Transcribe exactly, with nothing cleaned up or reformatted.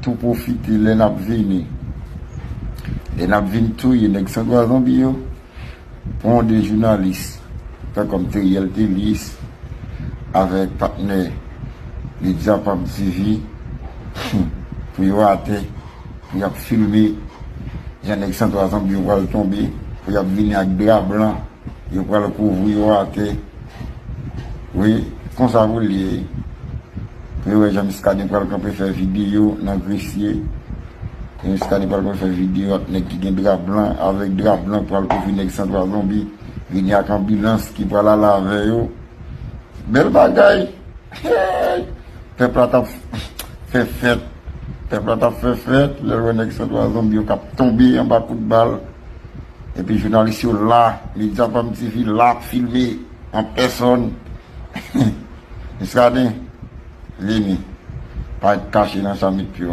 Tou pwofite lè n ap vini. Lè n ap vin touye nèg san twa zonbi yo, pran de jounalis, fè kòm Teriel Telis, avèk patnè Medya Pam T V, pou yo atè, pou y ap filme jan nèg san twa zonbi yo pral tonbe, pou y ap vini ak dra blan, yo pral kouvri yo atè. Wi, konsa pou l ye. Pou yo wè jan Muscadin pral kanpe fè videyo nan Gresye. E Muscadin pral kanpe fè videyo ak nèg ki gen dra blan, avèk dra blan pral kouvri nèg san twa zonbi, vini ak anbilans ki pral ale avè yo. Bèl bagay! Hey! Pèp la t ap fè fèt. Pèp la t ap fè fèt, lè l wè nèg san twa zonbi yo k ap tonbe anba kout bal. Epi jounalis yo la, Medya Pam T V la ap filme an pèsòn. Muscadin, vini. Pa ret kache nan sa, met pye w